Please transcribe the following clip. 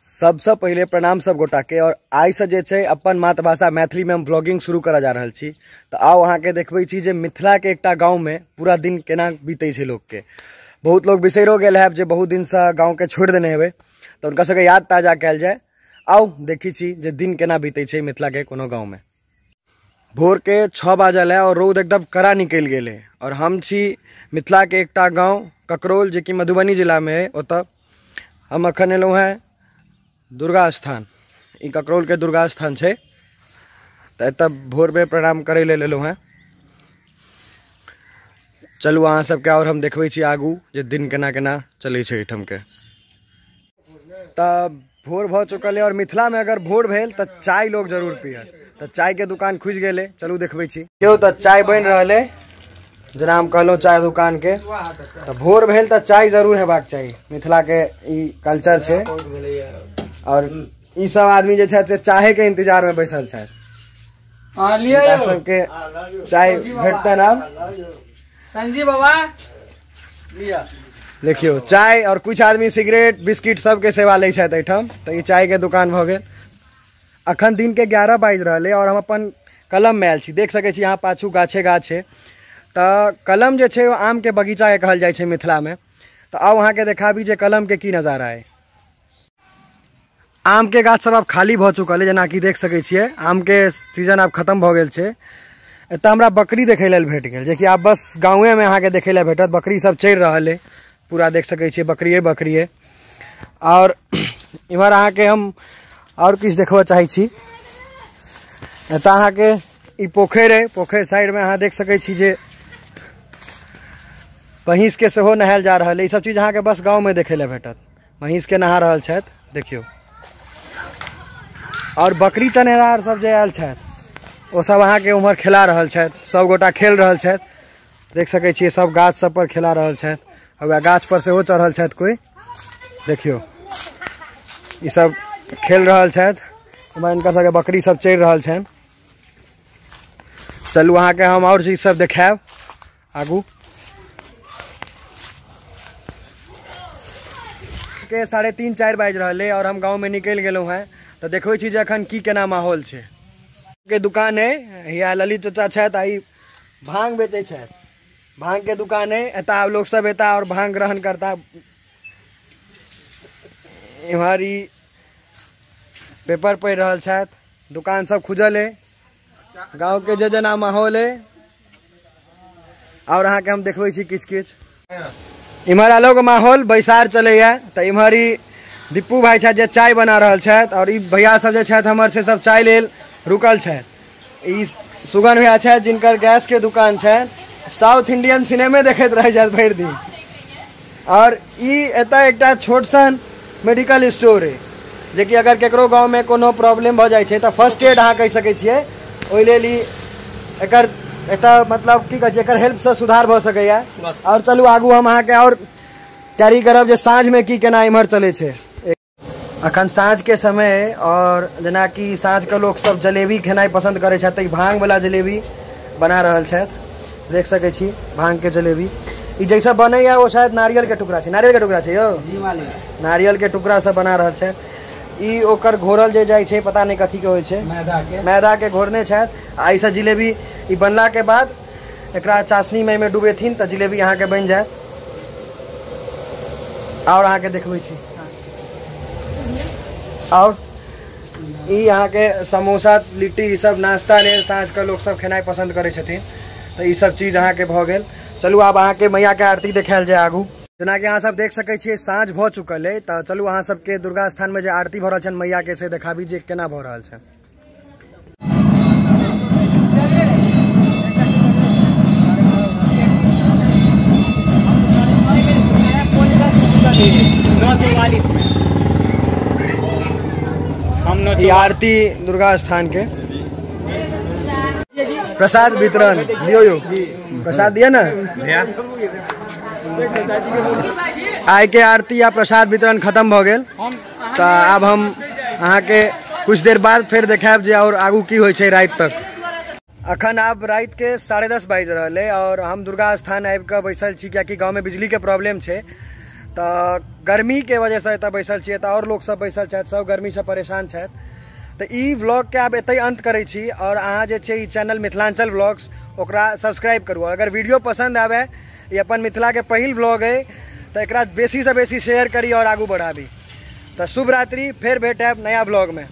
सबसे पहले प्रणाम सब गोटा के। और आइ से जे छै अपन मातृभाषा मैथिली में हम व्लॉगिंग शुरू करा जा रहल छी। तो आउ अहाँ के देखबै छी जे मिथिला के एकटा गाँव में पूरा दिन केना बीतै छै लोग के। बहुत लोग बिसैरो गेल है जे बहुत दिन से गाँव के छोड़ि देने हेबै, तो उनका सबके याद ताजा कयल जाय। आउ देखी छी जे दिन केना बीतै छै मिथिला के कोनो गाँव में। भोर के 6 बाजल है और रौद एकदम कड़ा निकलि गेल है। और हम छी मिथिला के एकटा गाँव ककरोल, जे कि मधुबनी जिला में है। ओतऽ हम अखन एलहुँ हैं दुर्गा स्थान। ई ककरोल के दुर्गा स्थान छै, तऽ एतऽ भोर में प्रणाम करै लेल एलहुँ हैं। चलू अहाँ सबके और हम देखबै छी आगू जे दिन केना केना चलै छै एहिठाम के। तऽ भोर भऽ चुकल है और मिथिला में अगर भोर भेल तऽ चाय लोग जरूर पियत। तऽ चाय के दुकान खुजि गेल है, चलू देखबै छी। यौ तऽ चाय बनि रहल है, जेना हम कहलहुँ चाय दुकान के। तऽ भोर भेल तऽ चाय जरूर हेबाक चाही, मिथिला के ई कल्चर छै। और ई सब आदमी जे छथि से चाहे के इंतजार में बैसल छथि। सबके चाय भेटतनि आब। संजीव बाबा देखियौ चाय, और कुछ आदमी सिगरेट बिस्किट सबके सेवा लै छथि एहिठाम। तऽ ई चाय के दुकान भऽ गेल। अखन दिन के 11 बाजि रहल है और हम अपन कलम में आयल छी। देख सकै छी यहाँ पाछू गाछे गाछ है। तऽ कलम जे छै आम के बगीचा के कहल जाइ छै मिथिला में। तऽ आउ अहाँके देखाबी जे कलम के की नजारा है। आम के गाछ सब आब खाली भऽ चुकल है, जेनाकि देख सकै छियै आम के सीजन आब खत्म भऽ गेल छै। एतऽ हमरा बकरी देखै लेल भेट गेल, जेकि आब बस गाँवे में अहाँके देखै लेल भेटत। बकरी सब चरि रहल है, पूरा देख सकै छियै बकरिए बकरिए। और इम्हर अहाँके हम और किछु देखबऽ चाहै छी। एतऽ अहाँके ई पोखरि है, पोखरि साइड में अहाँ देख सकै छी जे महीँस के सेहो नहायल जा रहल है। ई सब चीज अहाँके बस गाँव में देखै लेल भेटत। महीँस के नहा रहल छथि देखियौ। और बकरी चनेहार सब जे आयल छथि ओ सब अहाँके उम्हर खेला रहल छथि। सब गोटा खेल रहल छथि, देख सकै छियै सब गाछ सब पर खेला रहल छथि। और वएह गाछ पर सेहो चढ़ल छथि कोइ, देखियौ ई सब खेल रहल छथि। उम्हर हिनकर सबके बकरी सब चरि रहल छनि। चलू अहाँके हम और चीज सब देखायब आगू। के 3:30 4 बाजि रहल है और हम गाँव में निकलि गेलहुँ हैं। तऽ देखबै छी जे अखन की केना माहौल छै। के दुकान है, हिया ललित चाचा छथि, आई भांग बेचै छथि। भांग के दुकान है, एतऽ आब लोग सब एता और भांग ग्रहण करता। इम्हर ई पेपर पढ़ि रहल छथि, दुकान सब खुजल है। गाँव के जे जेना माहौल है। और अहाँके हम देखबै छी किछु किछु। इम्हर अलग माहौल बैसार चलैया। तऽ इम्हर ई दीपू भाई छथि जे चाय बना रहल छथि, और ई भैया सब जे छथि हमर से सब चाय लेल रुकल छथि। ई सुगन भैया छथि जिनकर गैस के दुकान छनि, साउथ इंडियन सिनेमे देखैत रहै छथि भरि दिन। और ई एतऽ एकटा छोट सन मेडिकल स्टोर है, जेकि अगर केकरो गाँव में कोनो प्रॉब्लम भऽ जाइ छै तऽ फर्स्ट एड अहाँ कहि सकै छियै। ओहि लेल ई एकर एतऽ मतलब की कहै छै, एकर हेल्पसँ सुधार भऽ सकैया। और चलू आगू हम अहाँके और तैयारी करब जे साँझमे की केना इम्हर चलै छै। अखन साँझ के समय है और जेनाकि साँझ के लोग सब जलेबी खेनाइ पसंद करै छथि, तऽ भांग वाला जलेबी बना रहल छथि। देख सकै छी भांग के जलेबी। ई जैसा बनैया ओ शायद नारियल के टुकड़ा छै, नारियल के टुकड़ा छै यौ, नारियल के टुकड़ा से बना रहल छथि। ई ओकर घोरल जे जाइ छै पता नहि कथी के होइ छै, मैदा के घोरने छथि। आ एहिसँ जिलेबी ई बनला के बाद एकरा चाशनी में एहिमे डुबेथिन तऽ जिलेबी अहाँके बनि जायत। और अहाँके देखबै छी। और ई अहाँके समोसा लिट्टी ई सब नाश्ता लेल साँझ के लोग सब खेनाइ पसंद करै छथिन। तऽ ई सब चीज अहाँके भऽ गेल। चलू आब अहाँके मैया के आरती देखायल जाय आगू। जेनाकि अहाँ सब देख सकै छियै साँझ भऽ चुकल है। तऽ चलू अहाँ सबके दुर्गा स्थान में जे आरती भऽ रहल छनि मैया के से देखाबी जे केना भऽ रहल छनि। ई आरती दुर्गा स्थान के प्रसाद वितरण दियो यो, प्रसाद दिया ना। आइ के आरती या प्रसाद वितरण खत्म भऽ गेल। तऽ आब हम अहाँके कुछ देर बाद फेर देखायब जे और आगू की होइ छै राति तक। अखन आब राति के 10:30 बाजि रहल है और हम दुर्गा स्थान आबि कऽ बैसल छी, कियाकि गाँव में बिजली के प्रॉब्लम छै। तऽ गर्मीके वजहसँ एतऽ बैसल छियै, तऽ आओर लोक सब बैसल छथि, सब गर्मीसँ परेशान छथि। तऽ ई व्लॉगके आब एतहि अंत करै छी। आओर अहाँ जे छै ई चैनल मिथिलांचल व्लॉग्स ओकरा सब्सक्राइब करू। अगर वीडियो पसन्द आबै, ई अपन मिथिलाके पहिल व्लॉग अइ, तऽ एकरा बेसीसँ बेसी शेयर करी आओर आगू बढ़ाबी। तऽ शुभ रात्रि, फेर भेटब नया व्लॉगमे।